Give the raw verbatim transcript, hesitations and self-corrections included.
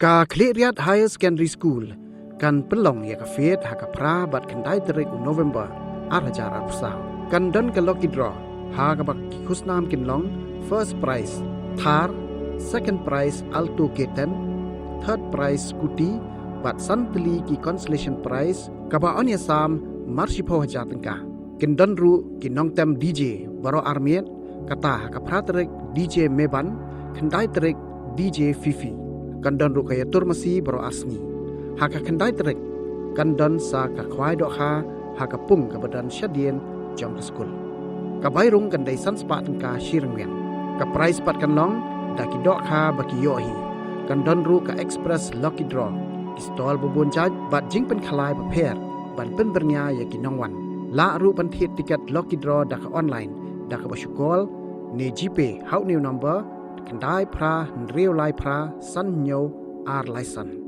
Ka Khliehriat Higher Secondary School kan pynlong ïa ka fete ha ka phra bad khyndai tarik u November ar hajar arphew saw. Kan don ka lucky draw ha kaba ki khusnam kin long first prize Thar, second prize Alto K ten, third prize scooty bad san tylli ki consolation prize kaba ong ïa sam marshiphew hajar tyngka. Kin don ruh ki nongtem D J baroh armiet, kata ha ka phra tarik D J Meban, khyndai tarik D J Fifi. Kan don ruh ka ïatur masi baroh ar sngi. Ha ka khyndai tarik kan don sa ka khwai dohkha ha ka pung kaba don shadien jong ka skul. Ka bai rung kan dei san spah tyngka shi ryngwiang. Ka prize pat kan long da ki dohkha ba ki ïoh hi. Kan don ruh ka express lucky draw, ki stall ba bun jait bad jingpynkhalai ba pher ban pynbyrngia ïa ki nongwan. Lah ruh ban thied tiket lucky draw da ka online da kaba shu call ne GPay ha une u number khyndai phra hynriew lai phra san hynñiew ar lai san.